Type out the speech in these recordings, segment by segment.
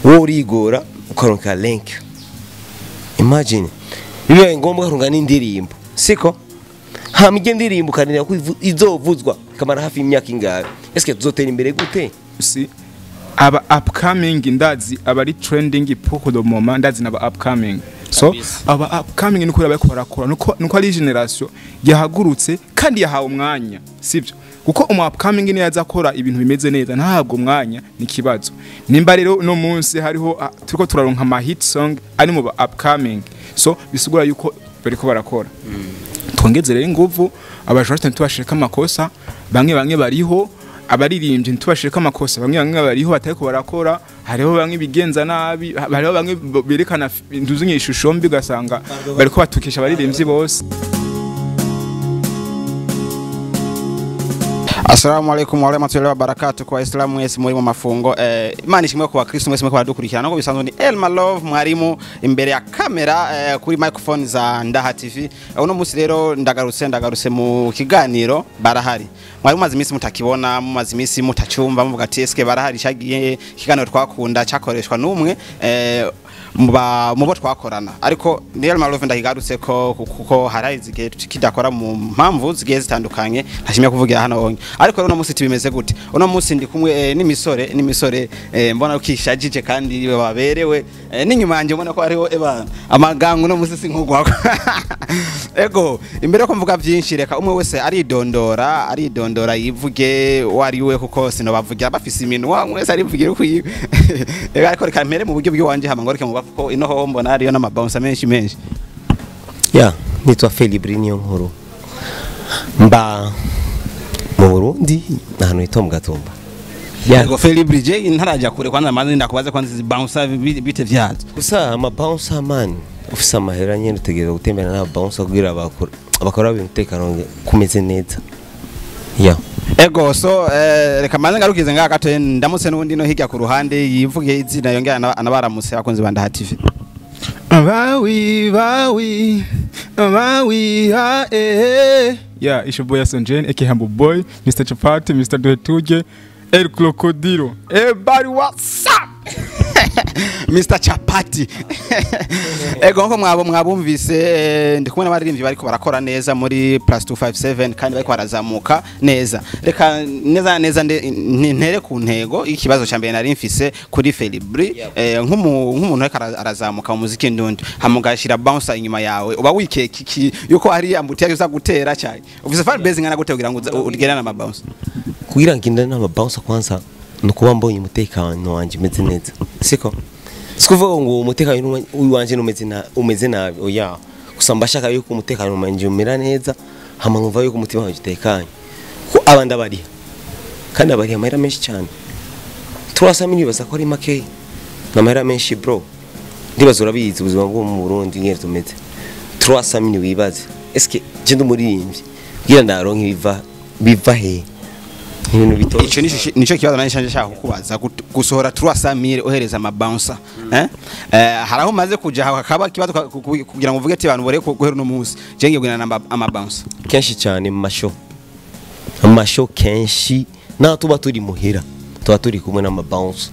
Wowe urigora ukaronka link. Imagine bibaye ngombwa ukaronka n'indirimbo, siko? Hama ijye ndirimbo ukarindira ko izovuzwa ikamara hafi y'imyaka ingahe? Eske tuzotera imbere gute? Si aba upcoming, ndazi abari trending pour le moment, ndazi naba upcoming. So aba upcoming nuko bariko barakora, nuko ari generation yahagurutse kandi yahawe umwanya, sivyo? Kuko umu upcoming ni yaza akora ibintu bimeze neza, ntahabwo umwanya ni kibazo. Nimba rero no munsi hariho turiko turaronka ama hit song ari mu ba upcoming, so bisigura yuko bariko barakora. Twongeze rero inguvu, abajournaliste ntitubashireko amakosa, bamwe bamwe bariho, abaririmbyi ntitubashireko amakosa, bamwe bamwe bariho batariko barakora, hariho bamwe bigenza nabi, hariho bamwe berekana nduzi ishusho mbi, ugasanga bariko batukisha abaririmbyi bose. Assalamu alaikum warahmatullahi wabarakatuh. Kwa Waislamu mwese muri mu mafungo, Imana ishimwe. Ku bakristo mwese mwe dukurikirana, nko bisanzwe ni Elma Love mwarimu imbere ya kamera, kuri microphone za Ndaha TV. Uno munsi rero ndagarutse mu kiganiro Barahari. Mwari mumaze iminsi mutakibona, mumaze iminsi mutacyumva, muvuga ati eske Barahari cyagiye? Ikiganiro twakunda cyakoreshwa n'umwe mubo twakorana, ariko ni Elma Love ndakigarutse ko kuko hari igihe kidakora mu mpamvu zigiye zitandukanye ntashimye kuvugira hano onye. Ariko rero uno munsi tibimeze gute? Uno munsi ndi kumwe n'imisore, mbona ko ishajije kandi baberewe, n'inyuma yanjye mbona ko hariho ebana amagango. Uno munsi sinkugwako. Ego, imbere ko mvuga byinshi, reka umwe wese aridondora yivuge wari we, kuko sinobavugira, bafise iminwa, umwe wese arivugira uko yiwe. Ego, ariko reka mpere mu buryo bw'iwanje, hama ngoreke mu bafu, ko ino ho mbona hariyo n'amabouncer menshi menshi. Ya, nitwa Felibri niyo nkuru, mba mu Burundi ahantu hitwa mu Gatumba. Ya. Ego Felibri, je ntarajya kure, kwanza maze ndakubaze kwanza izi bouncer bite vyazo? Gusa ama bouncer man, ufise amahera nyene utegerezwa gutembera n'aba bouncer kugira bakora umutekano kumeze neza, ya. Ego, so reka maze ngarukize ngaha gato, ndamutse n'ubundi no hirya ku ruhande, yivuge izina yongera anabaramutse abakunzi ba Ndaha TV. Bawi bawi bawi ha eh. Yeah, it's your boy Yason aka Humble Boy, Mr. Chapati, Mr. Duetuje, El Crocodilo. Everybody, what's up? Mr Chapati. Ego, nko mwabo mwabumvise, ndi kumwe n'abaririmbyi bariko barakora neza muri plus 257 kandi bariko barazamuka neza. Reka neza neza ntere ku ntego ikibazo cya mbere nari mfise kuri Felibri. Nk'umuntu ariko arazamuka mu muziki ndundi, hamugashira bouncer inyuma yawe, uba wikeka iki yuko hari ambutiya uza gutera cyane? Ufise fan base ingana gute kugira ngo ugerane ama bouncer? Kugira ngo ngindane n'ama bouncer, kwanza ni ukuba mbonye umutekano wanje umeze neza, siko? Sikuvuga ngo umutekano wanje umeze nabi, oya. Gusa mbashaka yuko umutekano wanje umera neza, hama nkumva yuko umutima wanje utekanye, ko abandi abariha kandi abariha amahera menshi cyane. Turasama, nibaza ko ari makeya, ni amahera menshi bro. Ndibaza urabizi ubuzima bwo mu Burundi ngene tumeze. Turasama, wibaze eske je ndi umuririmbyi kugira ndaronke ibiva biva he? Ni ibintu bitoroshye. Ico nico kibazo nari nshanje shaka kukubaza, gusohora 300,000 ohereza ama bouncer, hari aho maze kuja hakaba ikibazo kugira ngo uvuge ati abantu bore guhera uno munsi je ngiye kugenda ama bouncer? Kenshi cyane mu mashow, amashow kenshi naho tuba turi muhira tuba turi kumwe n'amabounce.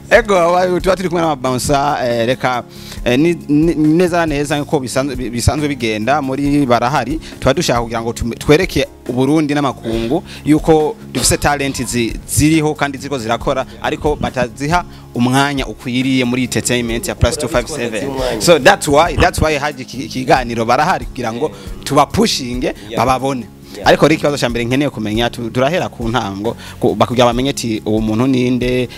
Ego, tuba turi kumwe n'amabouncer. Reka neza na neza nkuko bisanzwe bigenda muri Barahari, tuba dushaka kugira ngo twereke Uburundi n'amakungu yuko dufise talent ziriho kandi ziriko zirakora, ariko bataziha umwanya ukwiriye muri entertainment ya plus 257. So that's why haje ikiganiro Barahari, kugira ngo tubapushinge bababone. Ariko rero ikibazo cya mbere nkeneye kumenya, turahera ku ntango bakugira bamenye ati uwo muntu ninde,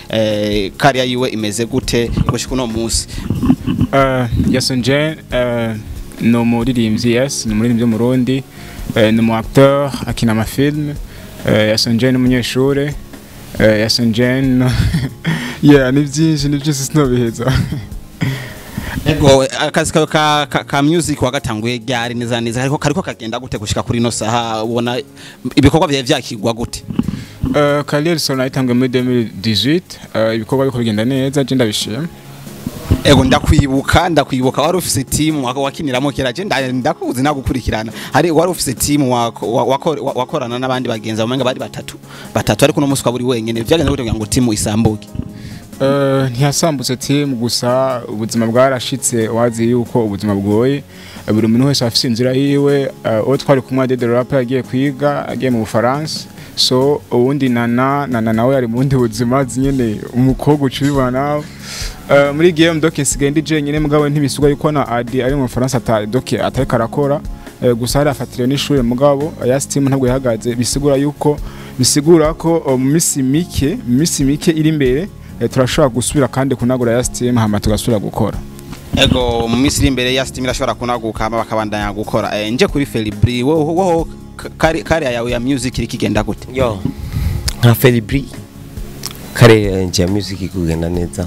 kariya yiwe imeze gute gushika uno munsi? Yason Jane, ni umuririmbyi, yes, ni umuririmbyi w'Umurundi, ni umu acteur akina amafilm. Yason Jane ni umunyeshure. Yason Jane, yeah, ni byinshi sinobiheza. Ego, akazi kawe ka music wagatanguye ryari neza neza, ariko kariko kagenda gute gushika kuri ino saha? Ubona ibikorwa byawe vyakigwa gute? Carrière solo nayitanguye muri 2018, ibikorwa biriko bigenda neza, je ndabishima. Ego, ndakwibuka wari ufise team wakiniramo kera. Je ndakuzi, nagukurikirana. Hari wari ufise team wakorana n'abandi bagenzi umenga bari batatu batatu, ariko uno munsi ukaba uri wenyene. Vyagenze gute kugira ngo team isambuke? Ntiyasambutse team, gusa ubuzima bwarashitse. Wazi yuko ubuzima bugoye, buri muntu wese afise inzira yiwe. Uwo twari kumwe, Dede Rapper, yagiye kwiga, agiye mu Bufaransa. So uwundi nana nawe ari mu bundi buzima nyene, umukobwa ucibana nawe. Muri game donc nsigaye ndi jenyine, mugabo ntibisugwa yuko na Adi ari mu Bufaransa ata donc atariko arakora. Gusa hari afatiriwe n'ishure, mugabo ya team ntabwo yahagaze. Bisigura yuko, bisigura ko mu misi mike iri imbere, turashobora gusubira kandi kunagura ya team, hama tugasubira gukora. Ego, mu minsi iri imbere ya team irashobora kunaguka, hama bakabandanya gukora. Nje kuri Felibri, wowe career yawe ya music iri kigenda gute? Yo, nka Felibri, career yanje ya music kugenda neza,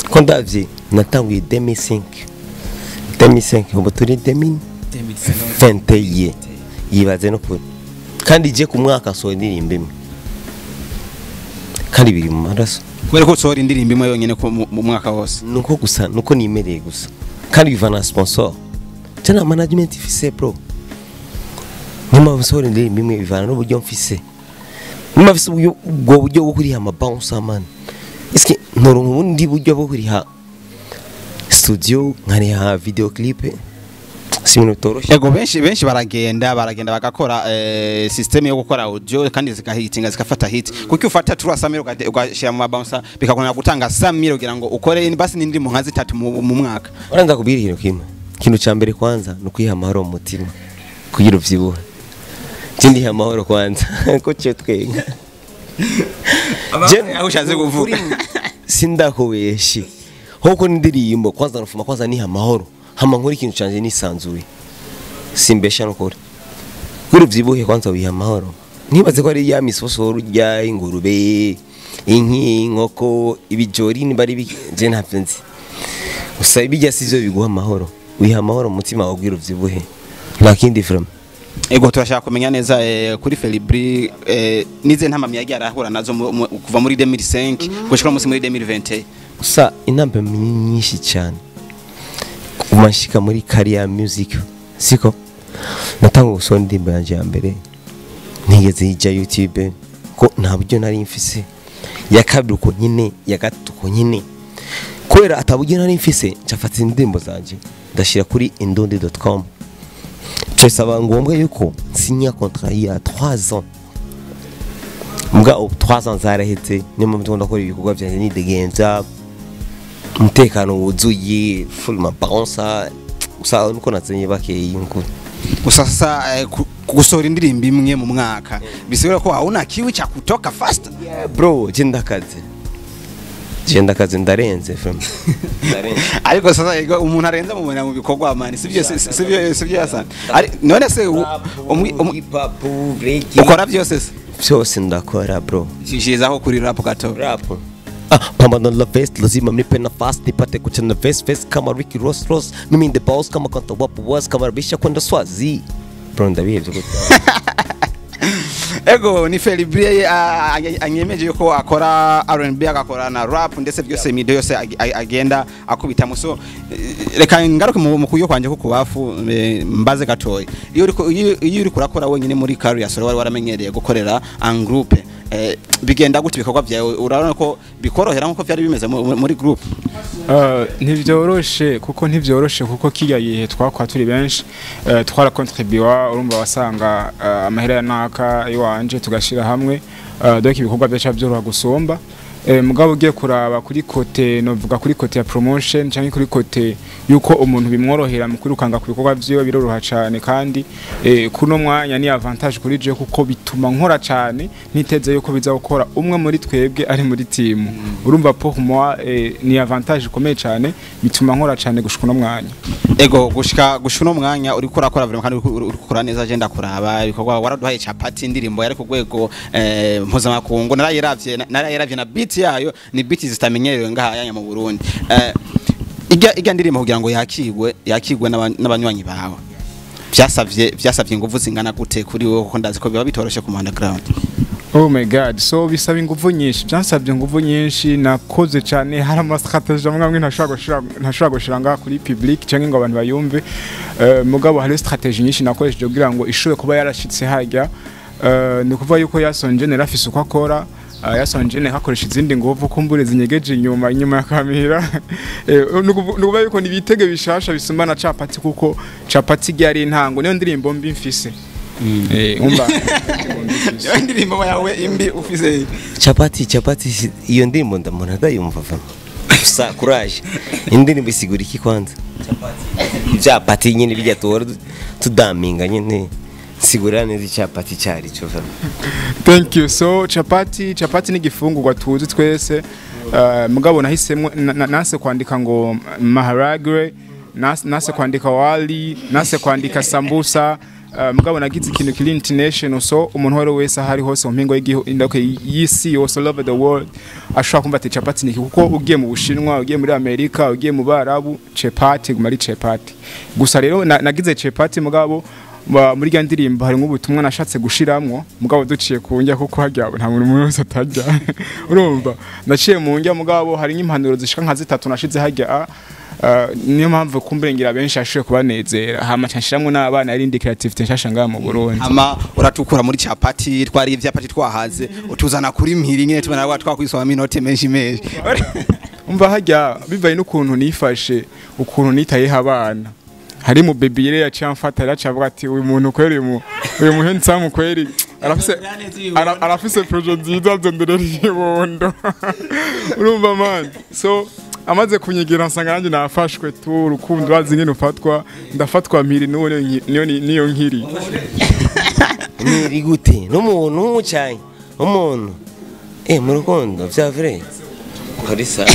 ko ndavye natanguye 2005, 2005, ubu turi 2021, yibaze no kuri. Kandi je ku mwaka sohoye indirimbo imwe, kandi biri mu maraso. Kubera ko usohora indirimbo imwe yonyene mu mwaka wose? Nuko gusa nuko nimereye gusa, kandi biva na sponsor cyangwa management ifise, bro. Niyo mpamvu nsohora indirimbo imwe, bivana n'uburyo mfise. Niba mfise ubwo buryo bwo kuriha ama bouncer, man, eske ntoronka ubundi buryo bwo kuriha studio, nkariha video clip? Si ibintu bitoroshye. Ego, benshi baragenda bagakora system yo gukora audio kandi zikahitinga, zikafata hit. Kuki ufata 300 ugashyira mu mabouncer, bikakunda gutanga 100 kugira ngo ukore basi n'indirimbo nka zitatu mu mwaka? Uranza kubwira ikintu kimwe. Ikintu cya mbere kwanza ni ukwiha amahoro mu mutima kugira uvyibuhe. Je ndiha amahoro kwanza ko cyo twenga. Aho ushatse kuvuga? Sindakubeshe, nkuko n'indirimbo kwanza nufuma kwanza niha amahoro, hama nkora ikintu canje nisanzuye. Simbesha nukuri, kugira uvyibuhe kwanza wiha amahoro. Ntibaze ko ari ya misoso urya ingurube, inki, inkoko, ibijori, niba ari je ntavyo nzi. Gusa ibijya sivyo biguha amahoro. Wiha amahoro mu mutima wawe kugira uvyibuhe, nta kindi vraiment. Ego, turashaka kumenya neza kuri Felibri nize ntamamyi yagiye arahura nazo kuva muri 2005 gushika munsi muri 2021. Gusa inamba nyinshi cyane kuva nshika muri career music, siko natanga gusohora indirimbo yanjye ya mbere, ntigeze ijya YouTube ko nta buryo nari mfise. Ya kabiri uko nyine, ya gatatu uko nyine, kubera ataburyo nari mfise, nshafata indirimbo zanjye ndashyira kuri indundi.com. Bisaba ngombwa yuko nsinya contrat ya 3 ans. Mbwa ubu 3 ans zaraheze, niyo mpamvu ndikunda gukora ibikorwa byanjye nidegemvya, umutekano wuzuye, full mabalansa. Gusa nuko natsinye bakeyi nkuru. Gusa sasa gusohora indirimbo imwe mu mwaka bisigura ko hauna kiwi cha kutoka fast. Yeah, bro, je ndakaze, je ndakaze, ndarenze from ndarenze. Ariko sasa ego, umuntu arenze mubona mu bikorwa, man, sivyo yasana? Ari none se Hip hop, reggae. Ukora byose se? Byose ndakora, bro. Shishirizaho kuri rap gato. Rap. Ah, pambano la vest, lazima mnipe nafasi nipate kuchana vest vest kama Ricky Ross Ross, mimi the boss kama kanta wapo was kama bisha kwenda Swazi, bro, ndabihevye gute. Ego, ni Felibri anyemeje yuko akora R&B, agakora na rap, ndetse byose mido yose agenda akubita muso. Reka ngaruke mu kuyo kwanje ko kubafu, mbaze gatoyi. Iyo uri kurakora wenyine muri career solo, wari waramenyereye gukorera en groupe, bigenda gute ibikorwa byawe? Urabona ko bikorohera nkuko byari bimeze muri groupe? Ntivyoroshe kuko kirya gihe twakwa turi benshi, twarakontribuwa. Urumva wasanga amahera ya naka iwanje tugashira hamwe, donc ibikorwa byaca byoroha gusumba. Mugabo ugiye kuraba kuri côté, novuga kuri côté ya promotion canke kuri côté yuko umuntu bimworohera mu kwirukanga ku bikorwa vyiwe, biroroha cane. Kandi kuno mwanya ni avantage kuri je, kuko bituma nkora cane niteze yuko biza gukora umwe muri twebwe ari muri team. Urumva, pour moi ni avantage ikomeye cane, bituma nkora cane gushika uno mwanya. Ego, gushika uno mwanya uriko urakora vraiment kandi uriko ukora neza. Je ndakuraba ibikorwa waraduhaye capati, indirimbo yari ku rwego mpuzamakungu. Narayiravye na beat yayo, ni beat zitamenyerewe ngaha yanya mu Burundi. Ijya ndirimbo kugira ngo yakigwe n'abanywanyi bawe, vyasavye inguvu zingana gute kuri wowe? Kuko ndazi ko biba bitoroshe ku underground. Oh my God, so bisaba inguvu nyinshi, byansabye inguvu nyinshi, nakoze cyane. Hari ama strategy amwe amwe ntashobora gushira ngaha kuri public cyangwa ngo abantu bayumve. Mugabo hari strategy nyinshi nakoresheje kugira ngo ishobore kuba yarashitse hajya. Ni ukuvuga yuko yasonje narafise uko akora. Yasonjene hakoresha izindi nguvu kumbure zinyegeje inyuma inyuma ya kamera. Nukuvuga yuko nibitege bishasha bisumba na capati, kuko capati yari intango, niyo ndirimbo mbi mfise. Umva indirimbo yawe imbi ufise? Chapati, chapati, iyo ndirimbo ndamona ndayumva va. Gusa courage, indirimbo isigura iki kwanza? Chapati, ivyapati nyine bijya tuhora tudaminga nyine, sigura neza icyapati cyari cyo va. Thank you. So chapati, chapati ni igifungurwa tuzi twese. Mugabo nahisemwo nase kwandika ngo maharagwe, nase kwandika wali, nase kwandika sambusa. Mugabo nagize ikintu kiri international, so umuntu uwo ari we wese aho ari hose mu mpingo y'isi yose, all over the world, ashobora kumva ati chapati ni iki, kuko ugiye mu Bushinwa, ugiye muri Amerika, ugiye mu Barabu, chapati guma ari chapati. Gusa rero nagize chapati, mugabo muri rya ndirimbo hari nk'ubutumwa nashatse gushiramwo, mugabo duciye ku njya, kuko harya nta muntu wese atarya, urumva naciye mu njya, mugabo hari nk'impanuro zishika nka zitatu nashize harya. Niyo mpamvu kumburengera benshi ashoboye kubanezera, hama nshiramwo n'abana yarindi creativity nshasha ngaha mu Burundi. Ama uratukura muri capati, twari ivyapati twahaze, utuzana kuri mpiri nyene, tubona wa twakwisoma minote menshi menshi. Umva, harya bivaye n'ukuntu nifashe, ukuntu nitayeho abana, hari mu baby yari yaciye amfata, yaraciye avuga ati uyu muntu kweri, uyu muhensamu kweri arafise projet nziza, zonderera ibondo, urumva man. So amaze kunyegera nsanga nanjye nafashwe tu urukundo, urazi ngene ufatwa, ndafatwa mpiri, n'uwo niyo nkiri. Niri gute n'umuntu cyane umuntu mu rukundo vya vrai kuri sawa,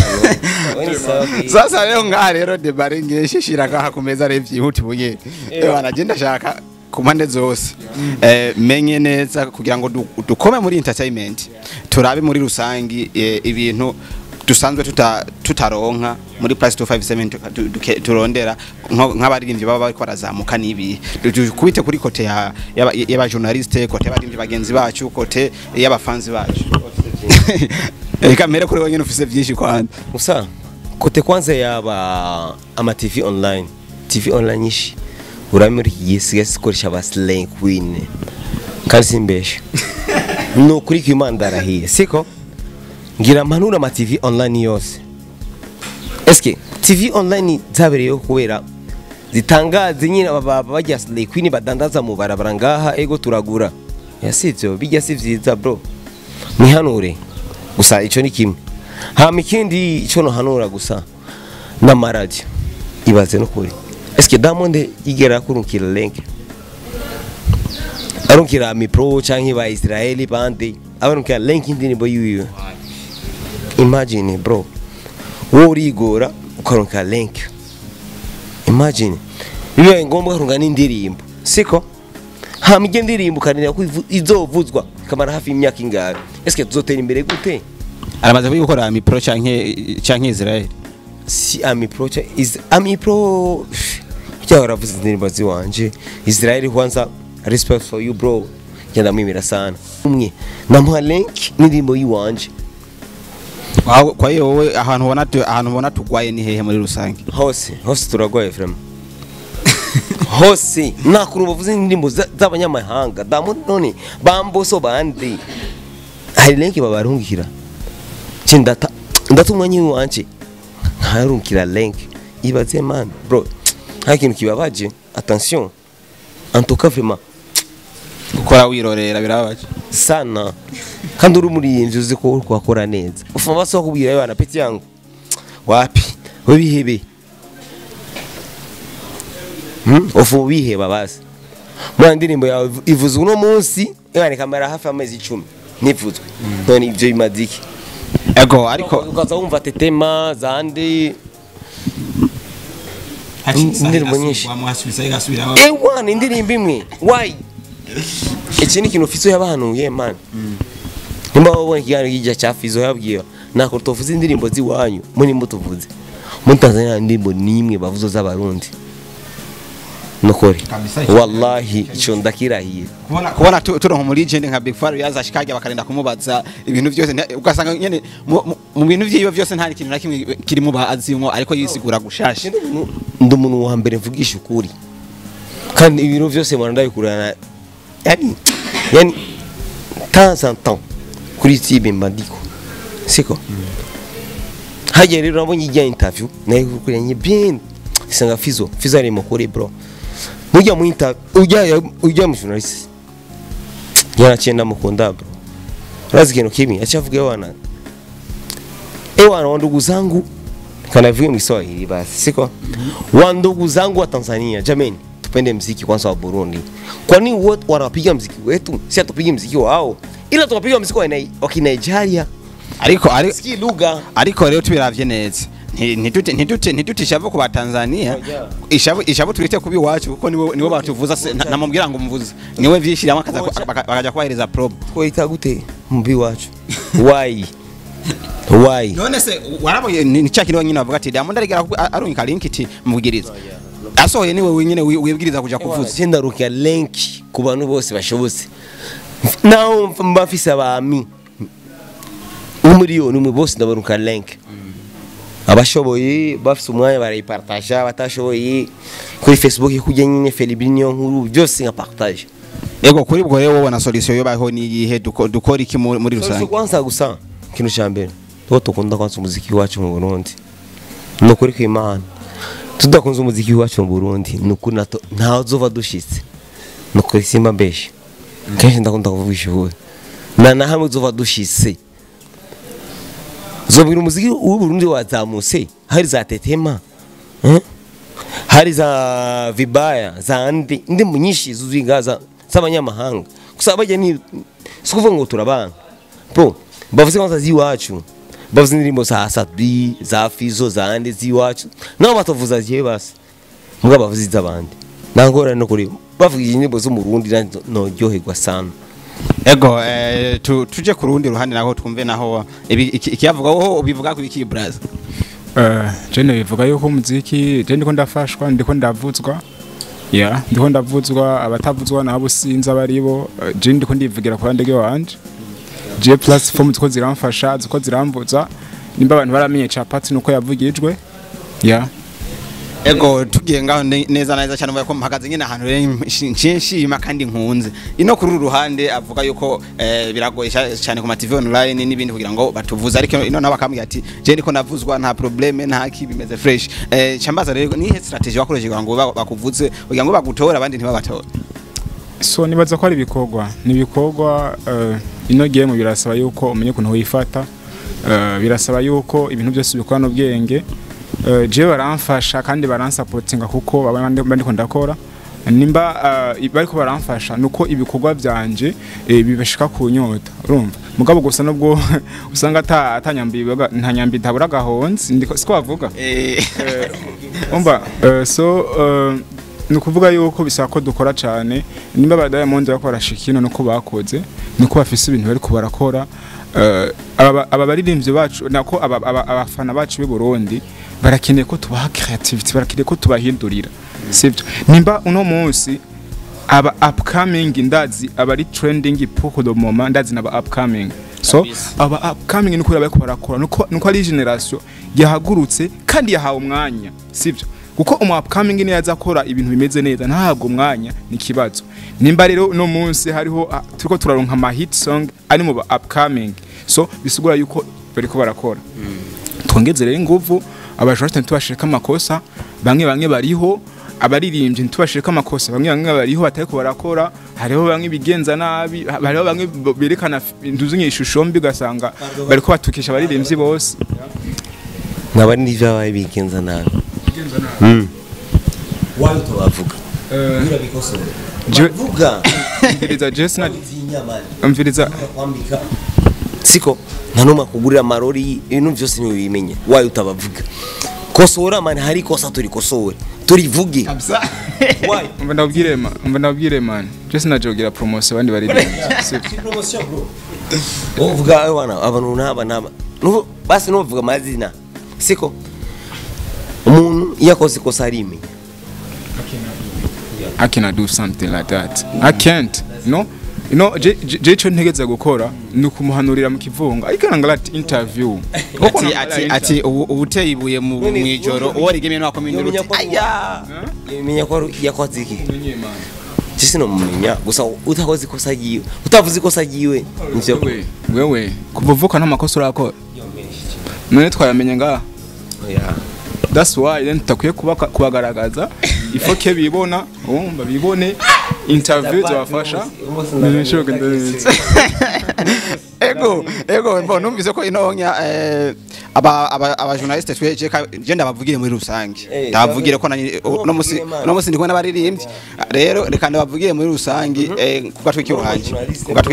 we sawa. Sasa rero ngaha rero debare ngeshishira ngaha ku meza rero vyihuta ubuye. Bana je ndashaka ku mpande zose menye neza kugira ngo dukome muri entertainment, turabe muri rusangi ibintu dusanzwe tutaronka muri plus 257 turondera nk'abaririmbyi baba bariko barazamuka nibi. Dukubite kuri côté ya y'aba journaliste, côté y'abaririmbyi bagenzi bacu, côté y'abafanzi bacu. Reka mere kuri wenyine ufise vyinshi kwanza. Gusa côté kwanza yaba ama TV online, TV online nyinshi uramuri iki gihe sigaye zikoresha aba slay queen, kandi simbeshe, ni ukuri ko Imana ndarahiye, siko ngira mpanura ama TV online yose. Eske TV online zabereyeho kubera zitangaze nyine aba bajya slay queen badandaza mu barabara ngaha, ego turagura ya sivyo bijya, si vyiza bro, mwihanure. Gusa ico ni kimwe, hama ikindi ico nohanura gusa n'amaradiyo. Ibaze no kuri eske Diamond igera kurukira link, arukira mipro canke ba Israeli bande abarukira link indirimbo yiwe? Imagine bro, wowe urigora ukaronka link, imagine bibaye ngombwa kurunga n'indirimbo, siko? Hama ijye ndirimbo ukarindira ko izovuzwa ikamara hafi y'imyaka ingahe? Eske tuzotera imbere gute? Aramaze kubikora Mipro canke Israel? Si Amipro is Amipro cyangwa aravuze indirimbo ziwanje. Israel kwanza, respect for you bro, ngenda mwimira sana, umwe namuha link n'indirimbo yiwanje. Kwa hiyo wowe ahantu ubona tugwaye ni hehe muri rusange? Hose, hose turagwaye vraiment, hose nta kuntu bavuze indirimbo z'abanyamahanga. Diamond none bamboso bandi hari link babarungikira? Cyo ndata ndata umwanya wanje nkarungikira link, ibaze man bro, nta kintu kibabaje. Attention, en tout cas vraiment. Gukora wirorera birababaje. Sana, kandi uri umuririmbyi uzi ko uri kuhakora neza, ufuma basi bakubwira bana petit yangu wapi, we bihebe. Ufu biheba basi mwana, indirimbo yawe ivuzwe uno munsi yani kamera hafi amezi 10 nivuzwe, none ibyo bimaze iki? Ego, ariko ukaza wumva tetema zandi indirimbo nyinshi, ewana indirimbo imwe, why? Iki ni ikintu Fizo yabahanuye man. Nimba wabonye ikiganiro kijya cya Fizo, yabwiye nako tuvuze indirimbo ziwanyu muri mbo tuvuze muri Tanzania, indirimbo nimwe bavuze z'abarundi nukuri. Wallahi icyo ndakirahiye. Kubona turonka muri legend nka Big Faro yaza ashikajya bakarenda kumubaza ibintu byose, ugasanga nyene mu bintu vyiwe byose nta kintu na kimwe kirimo bazimwo, ariko yisigura gushasha. Ndi umuntu wa mbere mvugisha ukuri, kandi ibintu byose mbona ndabikurana, yani temps en temps. Kuri YouTube mba ndiko, siko? Hajya rero nabonye ijya interview nayo kukuranye bien, sanga Fizo, Fizo ari mukuri bro. Mujya mu interview ujya mu journalist. Yaraciye ndamukunda bro. Urazi ikintu kimwe achavuga wana. Ewana wa ndugu zangu kana vile Kiswahili basi, siko? Wa ndugu zangu wa Tanzania, jameni, tupende mziki kwanza wa Burundi. Kwa nini wote wanapiga mziki wetu? Si atupige mziki wao. Ila tunapiga mziki wa Nigeria. Ariko Siki lugha. Ariko rero tubiravye neza. Ntitute ishavu ku ba Tanzania. Ishavu turite kubi wacu kuko niwe batuvuza, namubwira ngo mvuze. Niwe vyishiramo akaza bakaja kubahereza probe. Twoita gute mbi wacu? Why? Why? None se warabonye ni cya kintu nyine bavuga ati Diamond arigera arunka link iti mubwiriza. Asohoye niwe wenyine wibwiriza kuja kuvuza. Je ndaruka link ku bantu bose bashobotse. Naho mbafise abami umuriyoni umwe bose ndabaruka link. Abashoboye bafise umwanya barayipartaja, abatashoboye kuri Facebook kujya nyine Felibinyo nkuru byose nka partage. Ego kuri bwo rero wabona solution yo baho ni iyihe, dukora iki muri rusange? Kwanza gusa ikintu cya mbere tuba dukunda kwanza umuziki wacu mu Burundi. Ni ukuri kw'Imana, tudakunze umuziki wacu mu Burundi ni ukuri ntaho uzova dushitse. Ni ukuri simba mbeshe, kenshi ndakunda kuvugisha ukuri, na hamwe uzova dushitse. Zobwira umuziki w'u Burundi wazamutse, hari za Tetema, hari za Vibaya, za ndi nyinshi zuzuye ngaza z'abanyamahanga. Gusa bajya ni sikuvuga ngo turabana bro, bavuze kwanza ziwacu, bavuze indirimbo za Sabi, za Fizo, za andi ziwacu, nabo batavuza ziye basi mbwa bavuze izabandi. Nangora no kuri bavuga indirimbo zo mu Burundi no ryoherwa sana. Ego tuje ku rundi ruhande naho twumve naho ikiyavuga wowe ubivuga ku iki braza? Je bivuga yuko umuziki je ndiko ndafashwa, ndiko ndavuzwa. Yeah, ndiko ndavuzwa, abatavuzwa nabo sinzi abaribo. Je ndiko ndivugira ku bandege wanje. Je platform ziko ziramfasha, ziko ziramvuza. Nimba abantu baramenye Chapati nuko yavugijwe. Yeah. Ego tugiye ngaho neza neza cyane uvuga ko mpagaze nyine ahantu nshima kandi nkunze. Ino kuri ruhande avuga yuko biragoye cyane ku ma TV online n'ibindi kugira ngo batuvuze, ariko ino nabo akambwira ati je ndiko navuzwa nta probleme nta ki bimeze fresh. Chambaza rero ni strategy wakoresheje kugira ngo bakuvuze, kugira ngo bagutore abandi ntibabatore? So nibaza ko ari ibikorwa, ni ibikorwa ino game birasaba yuko umenye ukuntu wifata, birasaba yuko ibintu byose ubikora n'ubwenge. Je baramfasha kandi baransapotinga kuko abandi ndiko ndakora, nimba bariko baramfasha nuko ibikorwa byanje bibashika ku nyota, urumva. Mugabo gusa nubwo usanga atanyambi nta nyambi ntabura gahonzi ndiko siko bavuga. Umva so nukuvuga yuko bisaba ko dukora cyane. Nimba ba Diamond bakora shikino nuko bakoze, nuko bafise ibintu bariko barakora. Aba baririmbyi bacu nako abafana bacu b'i Burundi barakeneye ko tubaha creativity, barakeneye ko tubahindurira, sivyo? Nimba uno munsi aba upcoming ndazi abari trending pour le moment, ndazi naba upcoming. So aba upcoming nuko bariko barakora, nuko ari generation yahagurutse kandi yahawe umwanya, sivyo? Kuko umu upcoming ni yazakora ibintu bimeze neza ntabwo umwanya ni kibazo. Nimba rero no munsi hariho turiko turaronka ama hit song ari mu upcoming, so bisigura yuko bariko barakora. Twongeze rero inguvu abajoriste ntibashireka amakosa, bamwe bamwe bariho abaririmbyi ntibashireka amakosa, bamwe bamwe bariho batariko barakora, hariho bamwe bigenza nabi, hariho bamwe berekana nduzi ishusho mbi ugasanga bariko batukisha abaririmbyi bose. Nabari n'ivyabaye bigenza nabi. Wayo tubavuga. Birabikosora. Bavuga. Mviriza Jesse mviriza kwambika. Siko ntanuma kugurira amarori ibintu byose ntibimenye. Wayo utabavuga. Kosora man, hari kosa turikosore. Turivuge. Wayo. Mba ndabwire man. Jesse najogira promotion abandi bari. Promotion bro. Uvuga wana abantu naba naba. Basi nuvuga amazina. Siko umuntu yakoze ikosa arimenya. I cannot do something like that. I can't. No. You know, je cyo ntegeza gukora ni kumuhanurira mu kivunga. I can ngala interview. Ati ubuteye ibuye mu mwijoro uwo rigemye no akomindura uti aya. Yemenya ko yakoze iki? Sino mumenya gusa utakoze ikosa ryiwe, utavuze ikosa ryiwe nivyo. Wewe kuva uvuka nta makosa urakora, none twayamenye ngaha? Oya. That's why then tutakwiye kubagaragaza, ifoke bibona, urumva, bibone interview zibafasha. Ntibishoboke, ndabizi. Ego, mbo numvise ko inonya aba journaliste twe je ndabavugire muri rusange. Ndabavugire ko nanye no musi no musi ndi kumwe n'abaririmbyi. Rero reka ndabavugire muri rusange, ku gatwi kiwanje,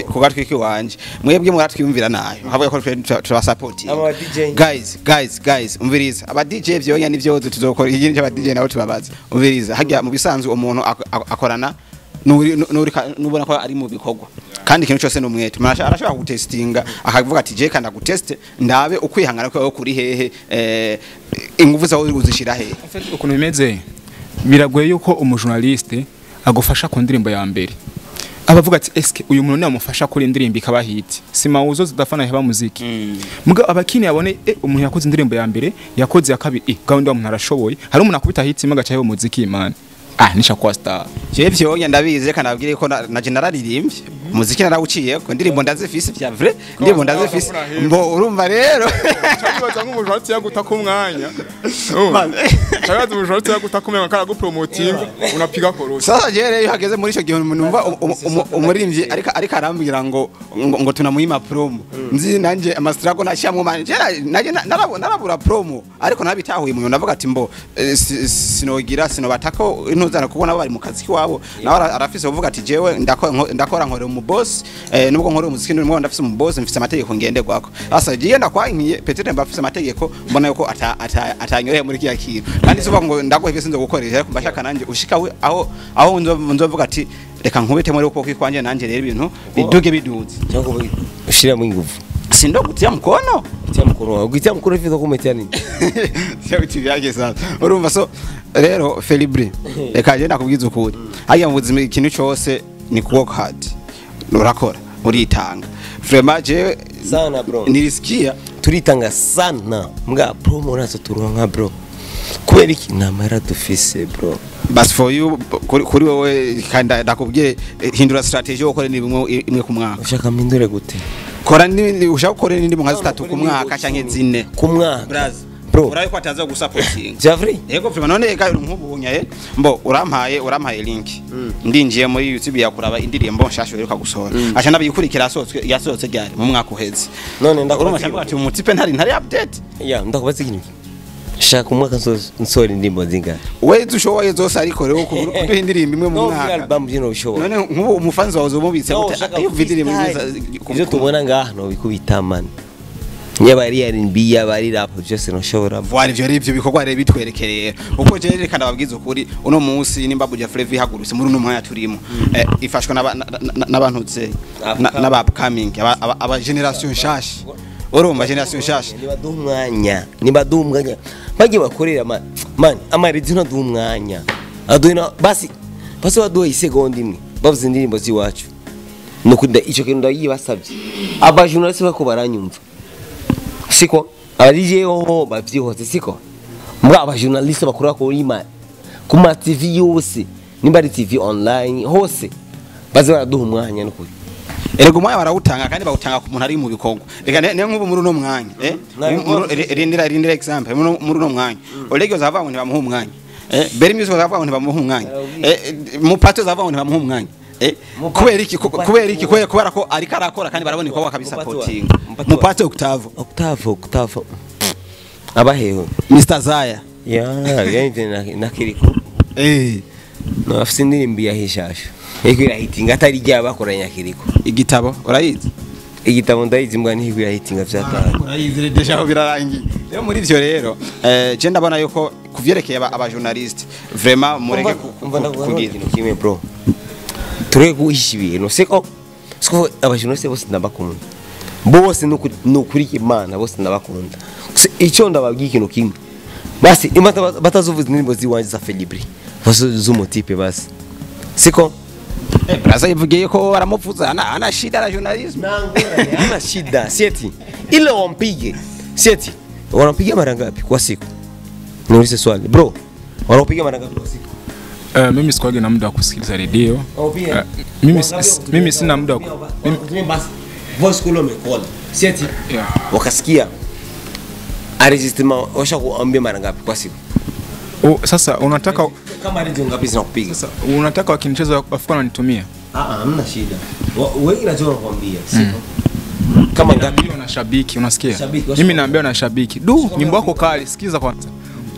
ku gatwi kiwanje, mwebwe muratwiyumvira nayo havuga ko twe turabasupporting. Aba DJ. Guys, guys, guys, umviriza, aba DJ vyonya nivyo tuzokora ikindi cy'aba DJ nabo tubabaza. Umviriza, hajya mu bisanzwe umuntu akorana nuri nubona ko ari mu bikorwa, kandi ikintu cyose n'umwete. Umuntu arashobora gutestinga akavuga ati je kanda guteste ndabe ukwihangana kwawe kuri hehe, ingufu zawe uzishira hehe. En fait, ukuntu bimeze, biragoye yuko umujournaliste agufasha ku ndirimbo ya mbere. Abavuga ati eske uyu muntu namufasha kuri indirimbo ikaba hit, si mauzo zidafana heba muziki. Muga abakini abone umuntu yakoze indirimbo ya mbere, yakoze ya kabiri, gahunda wa muntu arashoboye. Hari umuntu akubita hit imwe agaca heba muziki, man, nisha kwa star. Je vyonya ndabizi, reka nabwire ko na je nararirimbye umuziki, narawuciye ko indirimbo ndazifise vya vrai, indirimbo ndazifise. Mbo urumva rero Cyabaza nk'umujournaliste yaguta ku mwanya. Cyabaza umujournaliste yaguta ku mwanya karagupromotinga, unapiga korosi. Sasa je rero iyo hageze muri ico gihe numva umuririmbyi ariko arambwira ngo tunamuhima promo, nzi nanje amastrago nashyamwo man, je naje narabura promo, ariko nabitahuye mu ndavuga ati mbo sinogira sinobatako intuzana kuko nabo bari mu kazi kiwabo, nawe arafise kuvuga ati jewe ndakora nkorera umu boss, nubwo nkorera umuziki ndimo ndafise umu boss, mfise amategeko ngenderwako. Sasa jiye ndakwankiye peut-être mba mfise amategeko mbona yuko atanyoreye muri kiya kintu, kandi sivuga ngo ndaguhevye sinzo gukoresha, ariko mbashaka nanje ushika aho nzovuga ati reka nkubite muri uko kwanje nanje rero ibintu biduge biduze. Cyangwa ushiramo ingufu. Sindo kutia mkono. Kutia mkono wawe, kutia mkono hivi kumetia nini? Sio vitu vyake. Sasa urumva, so rero Felibri, reka je nakubwiza ukuri, hariya mu buzima ikintu cyose ni ku work hard, urakora uritanga vraiment. Je Sana bro. nilisikia Turitanga sana, mbwa promo nazo turonka bro, kubera iki? Nta mahera dufise bro. But for you, kuri wowe, kandi ndakubwiye, hindura strategy yo gukora imwe imwe ku mwaka. Ushaka mpindure gute? Kora n'ibindi, ushaka gukora n'indi nka zitatu ku mwaka canke zine. Ku mwaka? Braz. Bro. Urabe ko ataza gusupporting. Javri. Yego vraiment, none ga nkubunya mbo urampaye link, ndinjiye muri YouTube yakuraba indirimbo nshasha uheruka gusohora, aca ndabikurikira, yasohotswe yasohotse ryari? Mu mwaka uheze. None urumva ndakubaza cyangwa ati umutipe ntari update. Ya, ndakubaza ikintu kimwe. Shaka umwaka nsohora indirimbo zingahe? We dushoboye zose, ariko rero kuduha indirimbo imwe mu No mwaka. Album byo nobishobora. None nk'ubu umufanzi wawe uzomubitse No, gute ushaka iyo umva indirimbo imwe freestyle. Ivyo tubona ngaha nobikubita man, yaba ari R&B, yaba ari rap, byose noshobora. Voilà, ivyo rero ivyo bikorwa rero bitwerekereye uko je reka ndababwiza ukuri, uno munsi nimba Buja Flavor ihagurutse muri uno mwanya turimo, ifashwa n'abantu n'aba upcoming, aba generation nshasha, urumva, generation nshasha. Nibaduha umwanya, nibaduha umwanya bagiye bakorera man, man amarediyo ntaduha umwanya, aduha basi basi baduha isegonda imwe bavuze indirimbo z'iwacu. Nuko ico kintu ndayibasabye, aba journaliste bako baranyumva, siko aba DJ ho bavyihose, siko mbwa aba journaliste bakora kuri ma ku ma TV yose, nimba ari TV online hose, baze baraduha umwanya nukuri. Erega umwanya barawutanga, kandi bawutanga ku muntu ari mu bikorwa. Reka ne nk'ubu muri uno mwanya rindira example, muri uno mwanya Oleg uzavuga ngo ntibamuha umwanya, Berry Music uzavuga ngo ntibamuha umwanya, Mupato uzavuga ngo ntibamuha umwanya. Kubera iki? Kubera iki? Kubera ko ariko arakora kandi barabona ibikorwa bakabisapotinga. Mupato. Mupato Octavo. Octavo, Octavo abaheho. Mr Zaya. Ya yemve na Kiriko. No afise indirimbo yahishasha iko irahitinga atari rya bakoranye Kiriko. Igitabo urayizi? Igitabo ndayizi, mbwa ntiko irahitinga vyatanga. Urayizi rero, déjà birarangiye. Rero muri ivyo rero, je ndabona yuko kuvyerekeye aba journaliste, vraiment mureke Umva, ndavuga kugira ikintu kimwe bro, tureke guhisha ibintu, siko siko aba journaliste bose ndabakunda bose, nukuri Imana bose ndabakunda. Gusa icyo ndababwiye ikintu kimwe basi, imata batazovuza indirimbo ziwanje za Felibri bose z'umutipe basi, siko? Braza yivugiye ko aramuvuza ana shida la journalisme. Hana shida, sieti ile wampige, sieti wanampiga mara ngapi kwa siku? Niulize swali bro, wanampiga mara ngapi kwa siku? Mimi sikuwage na muda wa kusikiliza redio. Mimi sina muda wa voice call call. Sieti. Wakasikia. Enregistrement washakuambia mara ngapi kwa siku? Sasa unataka kama redio ngapi zinakupiga? Sasa unataka wakinicheza wafuko wananitumia? Hamna shida. Wengi najua wanakuambia, sio? Kama ngapi na shabiki unasikia? Mimi naambia na shabiki. Du, nyimbo yako kali, sikiza kwanza.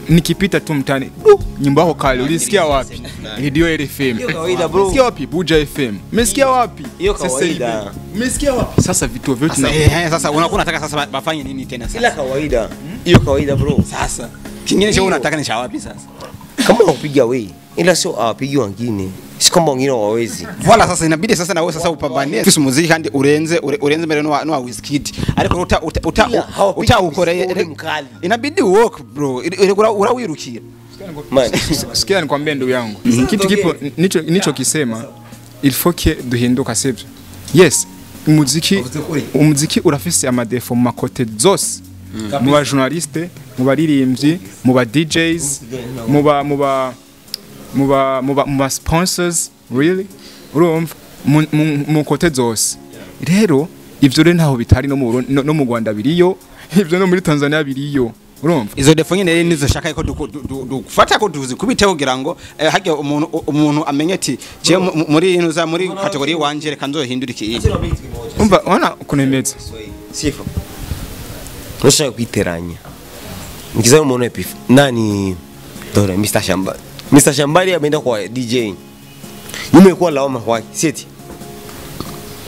Nikipita tu mtaani, du, nyimbo yako kali, ulisikia wapi? Radio FM. Umesikia wapi? Buja FM. Umesikia wapi? Hiyo kawaida. Umesikia wapi? Sasa vituo vyote na sasa unakuwa unataka sasa bafanye nini tena sasa? Ila kawaida. Hiyo kawaida bro. Sasa kingine cha unataka ni cha wapi sasa? Kama unapiga wewe, ila sio awapigi wengine. Si kwamba wengine hawawezi. Voila sasa inabidi sasa na wewe sasa upambanie. Fisi muziki kandi urenze mbere no Wizkid. Ariko uta ukore inabidi work bro. Urawirukira. Man, sikia nikwambie ndugu yangu. Kitu kipo nicho kisema il faut que duhinduka sivyo. Yes, umuziki urafise amadefo mu makote zose. Mu ba journaliste, mu baririmbyi, mu ba DJs, mu ba sponsors really urumva mu kote zose. Rero ivyo rero ntaho bitari no mu no mu Rwanda biriyo, ivyo no muri Tanzania biriyo. Urumva izo defo nyene rero nizo shaka ko dufata ko tuzikubite kugira ngo hajya umuntu amenye ati je muri inuza muri kategori wanje reka nzohindura iki. Umva ona kunemeza sifo ushaka kwiteranya ngiza umuntu epif nani dore Mr Shambari. Mr Shambari ameenda kwa DJ nimekuwa lawama kwake sieti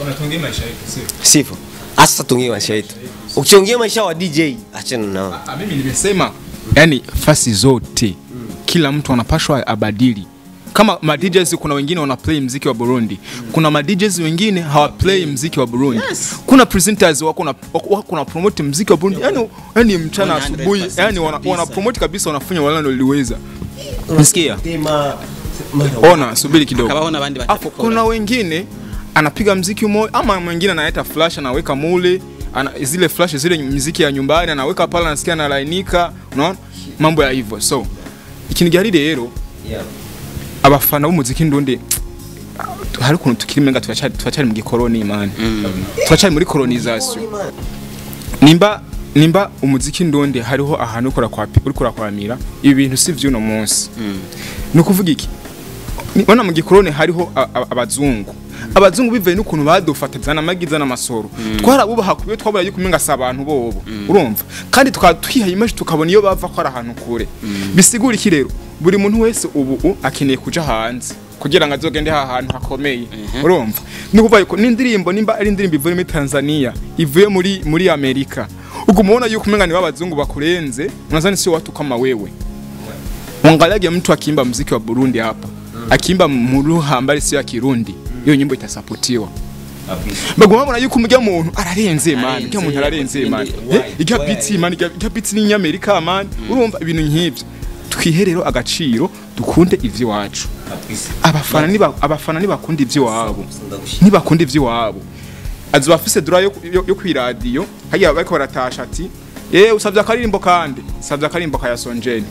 unatungia maisha yetu sio sifo asa tungie maisha yetu. Ukiongea maisha wa DJ achana nao. Mimi nimesema yani fasi zote kila mtu anapashwa abadili. Kama ma DJs kuna wengine wana play muziki wa Burundi. Kuna ma DJs wengine hawa play muziki wa Burundi. Yes. Kuna presenters wako na promote muziki wa Burundi. Yani mchana asubuhi yani wana promote kabisa wanafanya wala ndio. Unasikia? Ona subiri kidogo. Afu kuna wengine anapiga muziki mmoja ama mwingine analeta flash anaweka mule. Zile flash zile muziki ya nyumbani anaweka pale anasikia analainika, unaona mambo ya hivyo. So ikinigari rero abafana b'umuziki ndundi hari ukuntu tukirimenga turacari mu gikoroni man. Turacari muri colonization. Nimba umuziki ndundi hariho ahantu ukora kwa urikora kwamira ibi bintu si vy'uno munsi. Nukuvuga iki? Ona mu gikoroni hariho abazungu. Abazungu bivuye n'ukuntu badufata zana n'amasoro. Twarabubaha kubiyo twabura yuko umenga sabantu bobo. Urumva? Kandi tukatwihaye image tukabona iyo bava ko ari ahantu kure. Bisigura iki rero? Buri muntu wese ubu akeneye kuja hanze kugira ngo azogende ahantu hakomeye. Urumva? Nukuvuga yuko n'indirimbo nimba ari indirimbo ivuye muri Tanzania, ivuye muri Amerika. Ugumona yuko umenga ni babazungu bakurenze, unazani sio watu kama wewe. Mwangalie mtu akiimba muziki wa Burundi hapa. Akiimba mu mbali sio ya Kirundi. Iyo nyimbo itasapotiwa. Baguma mbona yuko umujya muntu ararenze man, ujya muntu ararenze man. Ijya beat man, ijya beat ni Nyamerika man. Urumva ibintu nk'ibyo. Twiherero agaciro dukunde ivyo wacu. Abafana ni bakunda ivyo wabo. Ni bakunda ivyo wabo. Azuba afise droit yo kwiradio, hagiye bariko baratasha ati usabye akaririmbo kandi, usabye akarimbo ka Yasonjeni.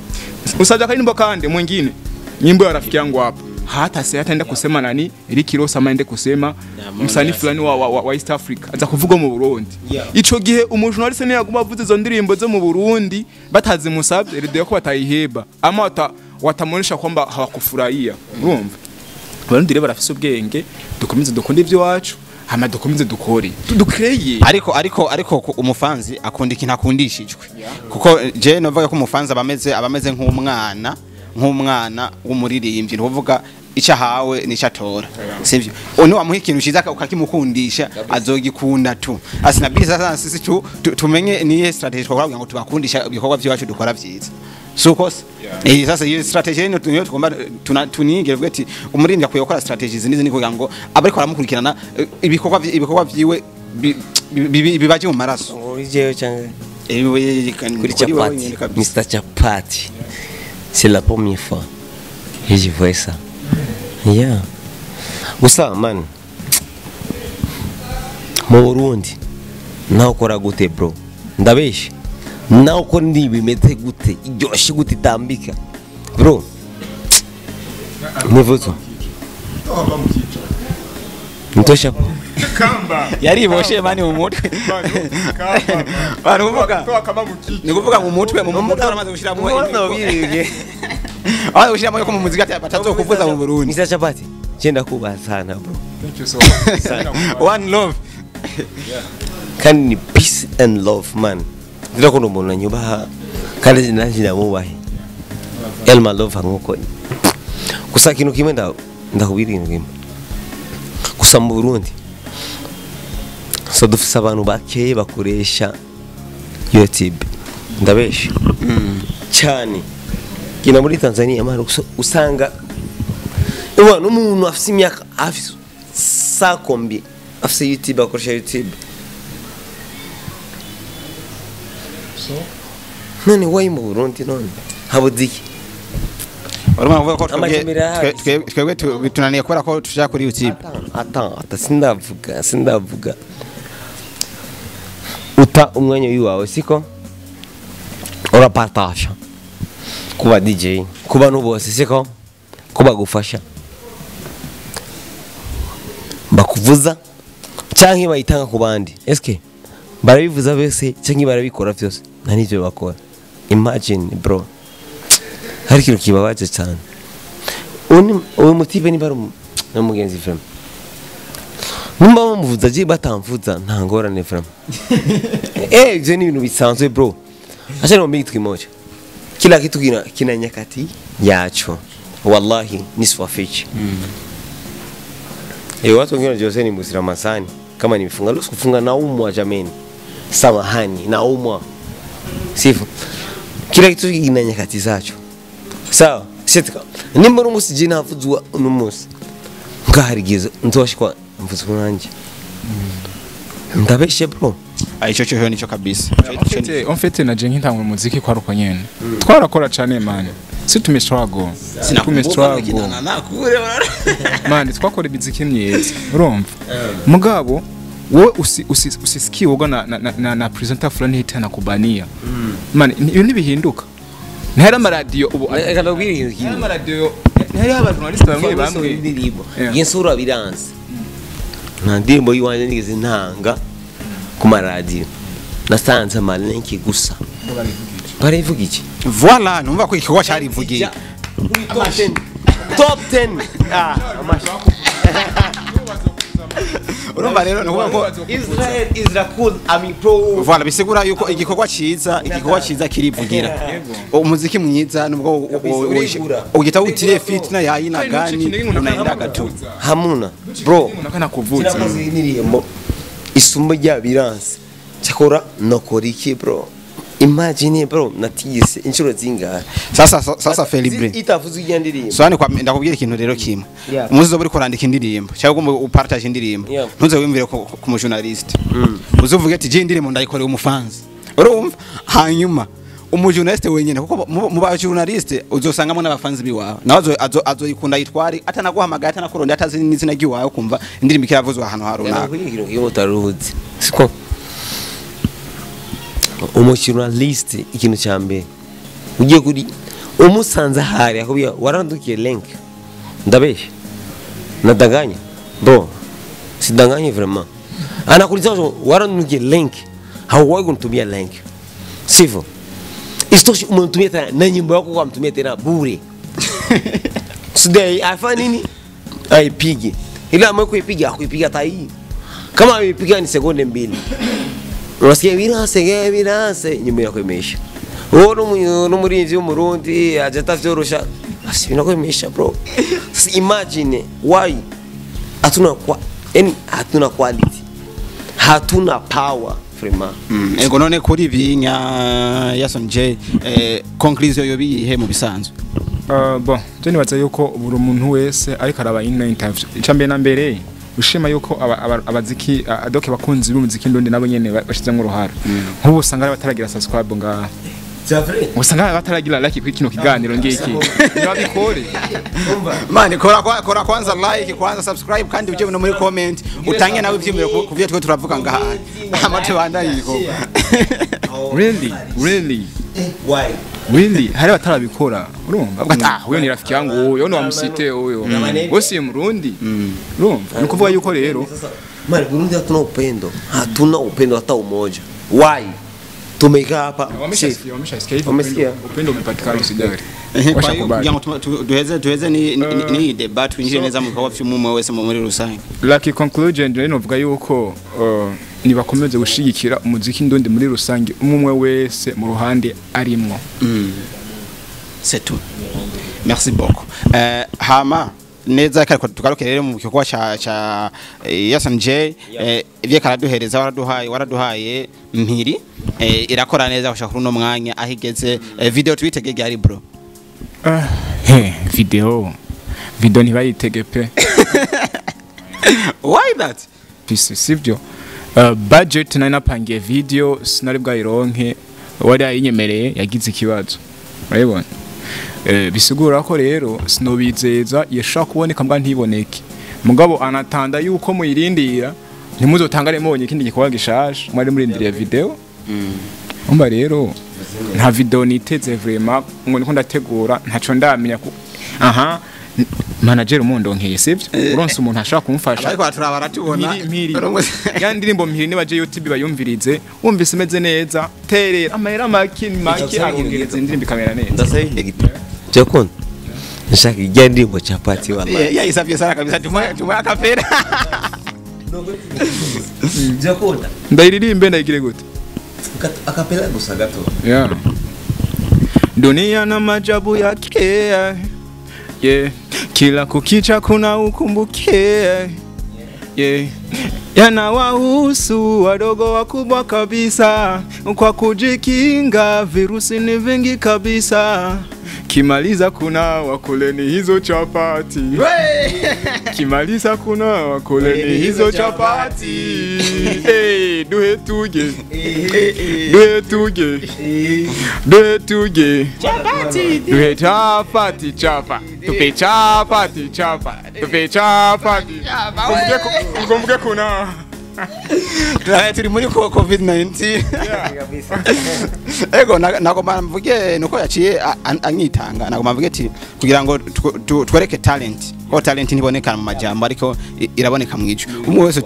Usabye akarimbo kandi mwingine. Nyimbo ya rafiki yangu hapa. Hata se hataenda kusema nani Rick Ross ama ende kusema msanii fulani wa East Africa aza kuvuga mu Burundi. Ico gihe umujournaliste niyo yaguma avuze izo ndirimbo zo mu Burundi batazimusabye radio ko batayiheba ama watamuonesha kwamba hawakufurahia. Urumva? Abarundi rero barafise ubwenge dukomeze dukunde ivyo wacu hama dukomeze dukore dukreye. Ariko umufanzi akunda ikintu akundishijwe. Kuko je novuga ko umufanzi abameze nk'umwana w'umuririmbyi ntuvuga icahawe nicatora sivyo ono amuha ikintu ciza ukakimukundisha azogikunda tu asinabiri sasa sisi tumenye niye strategy twakora kugira ngo tubakundisha ibikorwa byacu dukora vyiza suko sasa iyo strategy niyo tugomba tunige vuga ati umuririmbyi akwiye gukora strategy zinizi kugira ngo abariko baramukurikirana ibikorwa vyiwe bibaje mu maraso. Kuri chapati Mr Chapati. C'est la première fois que je vois ça. Yeah. Gusa man. Mu Burundi naho ukora gute bro? Ndabeshe. Naho uko ndi bimeze gute? Iryoshe gute itambika. Bro. Nivuzwa Ntosha Kamba Yariboshe mani mu mutwe. Bari kuvuga. Ni kuvuga mu mutwe mu mutwe aramaze gushiramo. Amaze gushiramo ko mu muziki batazokuvuza mu Burundi. Mr Chapati, genda kubaha sana bro. Thank you so much. One love. Kandi ni peace and love man. Ndakunda umuntu anyubaha kandi nanjye ndamubahe. Elma love nkuko. Gusa ikintu kimwe ndakubwira ikintu kimwe. Gusa mu Burundi so dufise abantu bakeye bakoresha YouTube ndabesha cyane gina muri Tanzania mara usanga ewa n'umuntu afise imyaka afise sakombi afise YouTube akoresha YouTube so none wayi mu Burundi none habudiki Urumva kuvuga ko twebwe bitunaniye kubera ko tushaka kuri YouTube. Ata sindavuga uta umwanya wiwawe siko urapartasha kuba DJ kuba n'ubose siko kuba gufasha bakuvuza canke bayitanga ku bandi eske barabivuza bese canke barabikora vyose nta nivyo bakora. Imagine bro, hari ikintu kibabaje cyane. Uyu mutibe ni bari n'umugenzi frame numba bamuvuza je batamvuza nta ngorane frame. Ivyo ni ibintu bisanzwe bro. Acha niwaambie kitu kimoja, kila kitu kina nyakati yacho. Wallahi niswafichi. Watu wengine wanajua ni Musi Ramadhani kama nimefunga leo sikufunga, naumwa jameni, samahani naumwa. Sivyo, kila kitu kina nyakati zacho. Sawa, sitika. Nimba n'umunsi je navuzwa n'umunsi ngaharigize nzoshikwa mvuzwa nanje. Ndabeshe bro. Ico cyo nico kabisa. En fait na je nkintangwe muziki kwa ruko nyene. Twarakora cyane man. Si tumestruggle. Tumestruggle. Man twakora imiziki myiza. Urumva? Mugabo wowe usisikiye woga na presenter fulani hita na kubania. Man ibintu ntibihinduka. Ntihari amaradiyo ubu ntihari amaradiyo ntihari abajournaliste bamwe bamwe indirimbo yensura biranze nta ndirimbo yiwanje nigeze ntanga ku maradiyo nasanze amalinki gusa barivuga iki. Voilà, numva ko ikikorwa cyarivugiye top 10 Urumva rero nukuvuga ko Israel Israel ami pro. Voilà, bisigura yuko igikorwa ciza kirivugira. Umuziki mwiza nubwo ugita utire fitna yayina gani unaenda gato. Hamuna bro unakana kuvuza. Indirimbo isumba rya biranse. Cyakora nokora iki bro? Imagine bro natise inshuro zingahe. Sasa Felibre itavuze iyo ndirimbo. So hano ndakubwira ikintu rero kimwe. Umuzi uri kurandika indirimbo cyangwa upartage indirimbo ntuze wimvire ku mu journalist. Uzuvuge ati je indirimbo ndayikoreye umufanzi. Urumva? Hanyuma umu journalist wenyene kuko mu ba journalist uzosangamo n'abafanzi biwawe. Nawe azoyikunda yitwari atanaguhamagaye atanakuronda atazi n'izina ry'iwawe kumva indirimbo ikiravuzwa ahantu harunaka. Iyo utaruzi. Siko umujournalist ikintu cya mbere ugiye kuri umusanze hari akubwiye warandukiye link ndabeshe nadanganya bro sidanganye vraiment anakuliza warandukiye link hauwahi kunitumia link sivyo. Isitoshe umenitumia tena na nyimbo yako kwa mtumia tena bure. Today afa nini aipige ila amwe kuipiga akuipiga tai kama aipiga ni sekunde mbili. Unasikia biranse nyuma yako imeisha. Uwo n'umurinzi w'umurundi aje atavyorosha basi binakwemesha bro. Imagine why hatuna hatuna quality, hatuna power vraiment. Ego none kuri binya Yason J conclusion yo bihe mu bisanzwe. Bon, je nibaza yuko buri muntu wese ariko araba ino interview. Icambere na mbere ushima yuko abaziki adoke bakunzi b'umuziki ndondi nabo nyene bashizemo uruhara. Nk'ubu usanga bataragira subscribe ngaha. Usanga bataragira like kuri kino kiganiro ngiki. Nibabikore. Mani kora kwanza like kwanza subscribe kandi uje no muri comment utange nawe ivyimiro kuvyo twe turavuga ngaha. Amate bandayiko. Really? Really? Why? Really hari batarabikora, urumva avuga ati ah, huyo ni rafiki yangu, huyo ni wamusite, huyo wewe si Murundi, urumva ni kuvuga yuko rero Sasa mara Burundi hatuna upendo, hatuna upendo hata umoja. Why? Tumekaa hapa wameshasikia, wameshasikia hivyo. Wamesikia. Upendo umepatikana, usijali. Kwa hiyo Washakubali. kugira ngo duheze ni débat, twinjire neza mu bikorwa by'umwe wese muri rusange. Like conclusion rero, novuga yuko nibakomeze gushigikira umuziki ndundi muri rusange, umwe umwe wese mu ruhande arimwo. C'est tout, merci beaucoup. Hama neza kariko tugaruke rero mu gikorwa ca Yasan J, ivyo karaduhereza, waraduhaye mpiri, irakora neza gushaka kuri uno mwanya aho igeze. Video twitege ryari, bro? He, video ntibayitege pe. Why that? Fise sivyo, budget nari napangiye video sinari bwayironke, wari yayinyemereye yagize ikibazo, urabibona. Bisigura ko rero sinobizeza, yashobora kuboneka mbwa ntiboneke, mugabo anatanda yuko muyirindira, ntimuzotangare mubonye ikindi gikorwa gishaje mwari murindiriye video. Umva rero, nta video niteze vraiment, ngo niko ndategura, ntaco ndamenya ku aha manager umundonkeye, sivyo, uronse umuntu ashobora kumfasha. Ariko baturaba, baratubona. Mpiri, mpiri ya ndirimbo mpiri, nibaje YouTube bayumvirize, wumvise imeze neza, terera amahera make ni make, akongereza indirimbo ikamera neza. Ndasaba igiti cyakunda nshaka ijya ndirimbo chapati, wallahi. Yayisavye sana kabisa, tumuhe akapera. Byakunda. Ndayiririmbe, ndayigire gute? Akapela gusa gato. Yeah. Dunia na majabu yake, yeah. Kila kukicha kuna ukumbuke, yeah. Yanawahusu wadogo wakubwa kabisa, kwa kujikinga virusi ni vingi kabisa. Kimaliza kunawa kuleni hizo chapati, kimaliza kunawa kuleni hizo chapati. Hey, duhe tuje, duhe tuje, duhe tuje Chapati. Duhe chapati, chapa tupe chapati, chapa tupe chapati. Ukumbuke kuna Turi muri COVID-19. Ego, nagomba mvuge nuko yaciye anyitanga, nagomba mvuge ati kugira ngo twereke talent, ko talent ntiboneka mu majambo ariko iraboneka mu ijwi. Umwe wese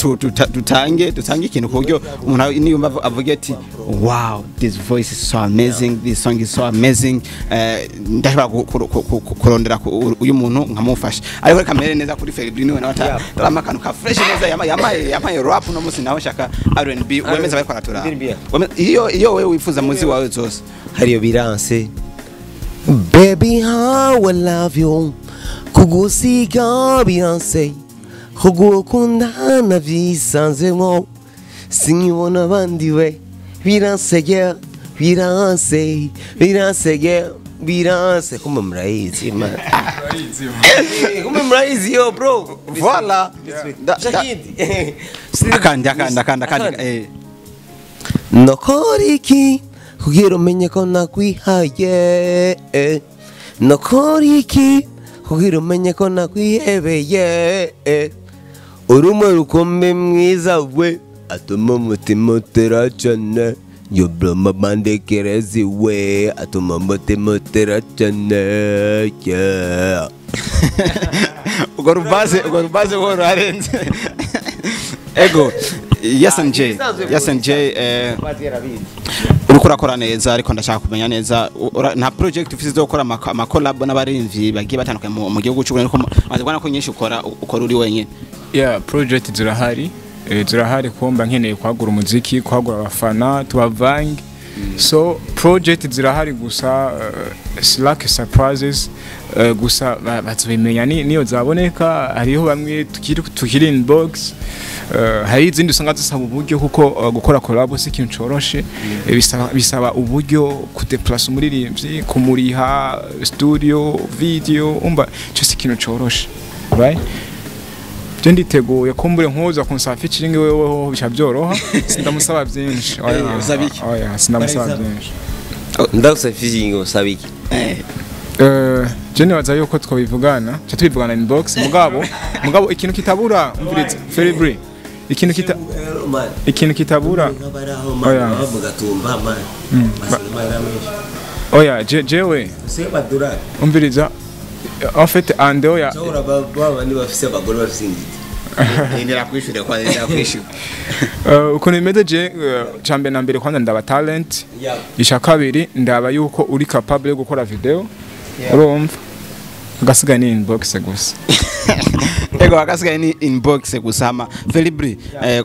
dutange ikintu ku buryo umuntu niyumva avuge ati wow, this voice is so amazing, this song is so amazing. Ndashobora kurondera uyu muntu nkamufasha. Ariko reka mere neza kuri Felibri, niwe nawe atarama akantu ka fresh neza, yamaye rap no musi, nawe shaka R&B wemeza bariko aratura. R&B. Iyo wewe wifuza muzi wawe zose. Hariyo biranse, baby, how I love you, kugusiga biranse, kugukunda navyisanzemo, sinkibona abandi we, biranse girl, biranse, biranse girl, biranse. Kumbe murayizi man. Kumbe murayizi yo, bro. Voilà. Shakindi. Akandi, akandi, akandi, akandi. Nokora iki kugira umenye ko nakwihaye? Nokora iki kugira umenye ko nakwihebeye? Uri umwe rukumbi mwiza we, atuma umutima utera cyane. You blow my mind crazy we, atuma umutima utera cyane, yeah. Urwo rubaze rwo rurarenze. Ego, yes and J, yes and J, uriko urakora neza, ariko ndashaka kumenya neza, nta project ufise zo gukora ama collab n'abarimvyi bagiye batandukanye mu gihugu cy'u Burundi? Ariko maze kubona ko nyinshi ukora uri wenyine. Yeah, project zirahari, zirahari kumba nkeneye kwagura umuziki, kwagura abafana, tubavange. So project zirahari, gusa slack surprises, gusa bazobimenya niyo zaboneka. Hariho bamwe tukiri inbox, hari izindi usanga zisaba uburyo, kuko gukora collab si ikintu coroshe. Bisaba uburyo, kudeplace umuririmbyi, kumuriha studio, video, umva ico si ikintu coroshe, right? Je nditeguye kumbure nkuza kunsaba featuring wewe ho bica byoroha, sindamusaba byinshi, oya. Usaba iki? Oya, sindamusaba byinshi. Ndagusaba featuring, usaba iki? Je nibaza yuko twabivugana, cha tubivugana inbox, mugabo ikintu kitabura, umviriza Felibri, ikintu kitabura. Oya. Mugatumba man. Oya, jewe Usiye badurari. Umviriza, en fait ande oya. Cyangwa baba ni bafise abagore bafise ingiti. Ndera kwishura kwa ndera kwishura. Ukuntu bimeze, je cambe na mbere kwanza ndaba talent. Isha kabiri ndaba yuko uri capable yo gukora video. Urumva, agasigaye ni inbox gusa. Ego, agasigaye ni inbox gusa. Hama Felibri,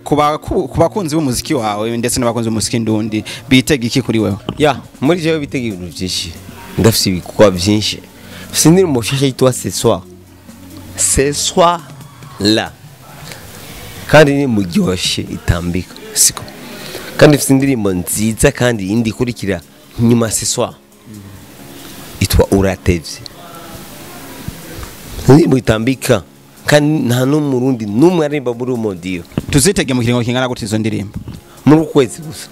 kuba ku bakunzi b'umuziki wawe ndetse n'abakunzi b'umuziki ndundi, bitega iki kuri wewe? Ya, muri jewe bitega ibintu byinshi. Ndafise ibikorwa byinshi. Mfise indirimbo nshasha yitwa Ce soir. Ce soir là. Kandi ni muryoshe itambika. Siko. Kandi mfise indirimbo nziza kandi indi ikurikira nyuma Ce soir. Itwa Uratevye. Indirimbo itambika kandi nta n'umurundi n'umwe aririmba muri uwo modiyo. Tuzitege mu kiringo kingana gute izo ndirimbo? Muri uku kwezi gusa.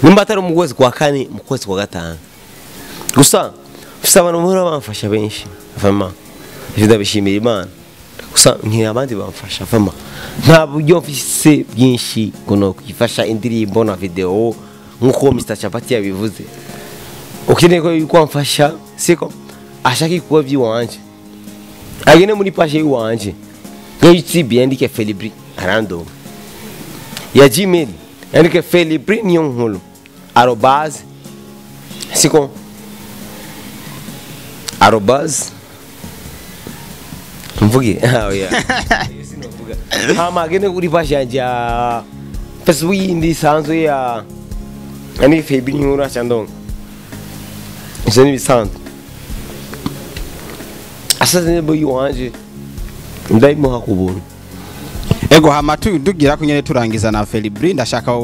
Nimba atari mu kwezi kwa kane, mu kwezi kwa gatanu. Gusa mfise abantu bahora bamfasha benshi. Vraiment. Ivyo ndabishimira Imana. Gusa nkira abandi bamfasha vraiment. Nta buryo mfise bwinshi ngo nokwifasha indirimbo na video nkuko Mr Chapati yabivuze. Ukeneye ko yuko amfasha, siko ashaka ibikorwa by'iwanje. Agende muri page y'iwanje. Nka YouTube yandike Felibri arandoma. Ya Gmail yandike Felibri Niyonkuru arobase, siko, arobase mvuge. Ah oya, sinovuga. Hama agende kuri page yanje ya Facebook yindi isanzwe ya ani Felibri Niyonkuru acandonga. Ivyo ni ibisanzwe. Asaze indirimbo yiwanje ndayimuha ku buntu. Ego, hama tugira kunyene turangiza na Felibri, ndashaka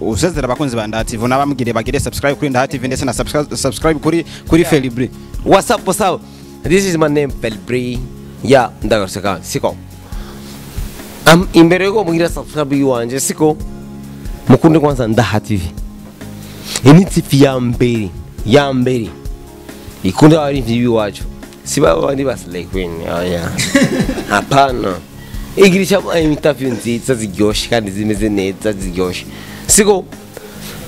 usezera abakunzi ba Ndaha TV n'abamugire bagire subscribe kuri Ndaha TV ndetse na subscribe kuri Felibri. What's up, what's up? This is my name, Felibri. Ya, ndagarutse kandi, siko. Imbere yuko mugira subscribe yiwanje, siko, mukunde kwanza Ndaha TV. Iyi ni TV ya mbere, ya mbere. Ikunda abaririmbyi b'iwacu. Si baba bandi ba Slay Queen, oya. Hapana. Igirisha interview nziza ziryoshe kandi zimeze neza ziryoshe. Siko.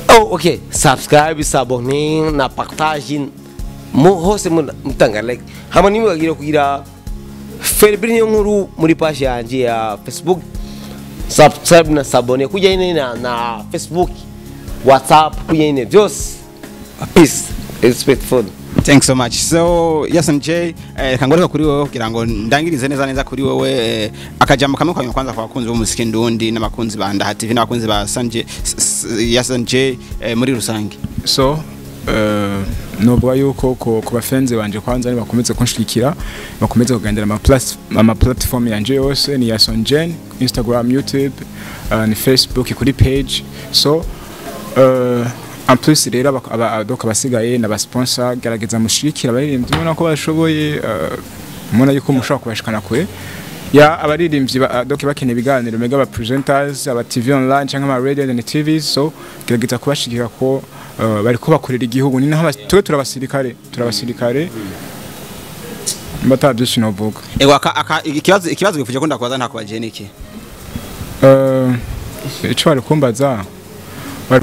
Oh, okay. Subscribe, s'abonner, na partage. Mu hose mutanga like. Hama nimwe kugira Felibri Niyonkuru muri page yanje ya Facebook. Subscribe na s'abonner kujya nyine na Facebook, WhatsApp kujya nyine byose. Peace. Respectful. Thanks so much. So, Yason J, kangoreka kuri wewe kugira ngo ndangirize neza neza kuri wewe, akajambo kamwe kwa kwanza kwa bakunzi b'umuziki ndundi n'abakunzi ba Ndaha TV n'abakunzi ba Sanje Yason J muri rusange. So novuga yuko ku bafenzi banje kwanza ni bakomeze kunshigikira, bakomeze kugendera ama platform yanje yose, ni Yason Jen, Instagram, YouTube, ni Facebook kuri page. So en plus rero donc abasigaye n'aba sponsor, gerageza mushigikira abaririmbyi mubona ko bashoboye, mubona yuko mushobora kubashikana kure. Ya, abaririmbyi donc bakeneye ibiganiro mega, aba presenters, aba TV online cyangwa ama radio and TVs, so gerageza kubashigikira ko bariko bakorera igihugu. Ni naho twe turabasirikare, turabasirikare mbata byinshi novuga. Ego, aka ikibazo wifuje ko ndakubaza ntakubaje niki? Ico bari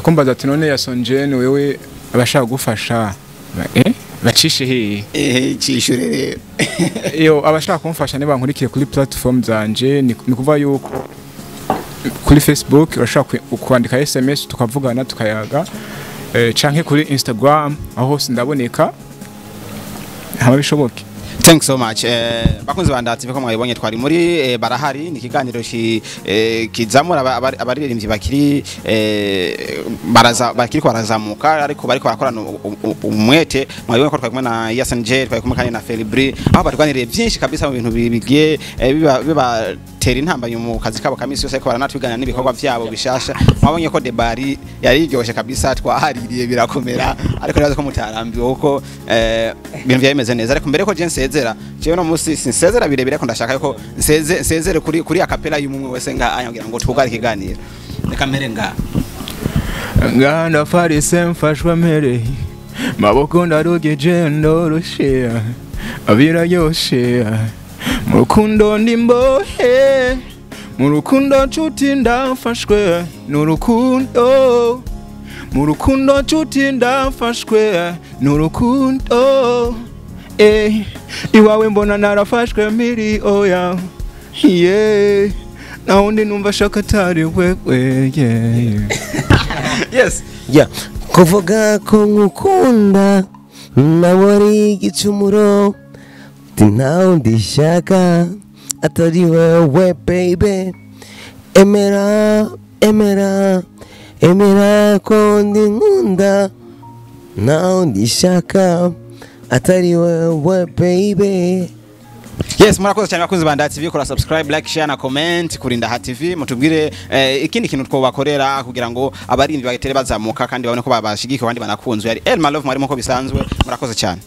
kumbaza ati: "None Yason Jane, wewe abashaka gufasha bacishe hehe?" Cishure rero. Iyo abashaka kumfasha nibankurikiye kuri platform zanje, ni kuva yuko kuri Facebook urashaka kwandika SMS tukavugana tukayaga, canke kuri Instagram, aho hose ndaboneka hama bishoboke. Thanks so much. Bakunzi ba Ndaha TV, ko mwabibonye, twari muri barahari, ni ikiganiro kizamura abaririmbyi bakiri baraza bakiri ko barazamuka ariko bariko barakorana umwete. Mwabibonye ko twari kumwe na Yasin J, twari kumwe kandi na Felibri, aho batwaniriye byinshi kabisa mu bintu bigiye bibatera intambamyi mu kazi kabo ka misi yose, ariko baranatwigana n'ibikorwa vyabo bishasha. Mwabonye ko debari yari iryoshe kabisa, twahaririye birakomera, ariko nibaza ko mutarambiwe kuko ibintu byari bimeze neza. Ariko mbere ko je nsezera, jewe no musi sinsezera birebire, ko ndashaka yuko nsezere kuri acapella y'umwe wese nga anya kugira ngo twugare ikiganiro. Reka mpere nga. Nganda farise mfashwa mbere maboko ndarugeje ndoroshe abiraryoshe mu rukundo ndi mbohe mu rukundo nshuti ndafashwe n'urukundo. Mu rukundo nshuti ndafashwe n'urukundo, iwawe mbona narafashwe miri oya, yeah, na wundi numva ashaka atari wewe, yeah. Yes. Yeah. Kuvuga ko nkukunda nawe ari igicumuro, ati nta wundi shaka atari wewe baby. Emera, emera, emera ko ndi nkunda, nta wundi shaka atari wewe baby. Yes, murakoze cyane bakunzi ba Ndaha TV. Kora subscribe, like, share na comment kuri Ndaha TV. Mutubwire ikindi kintu twobakorera kugira ngo abarindi bagitere bazamuka kandi babone ko babashigikiwe abandi banakunzwe. Yari Elma Love, mwarimo ko bisanzwe. Murakoze cyane.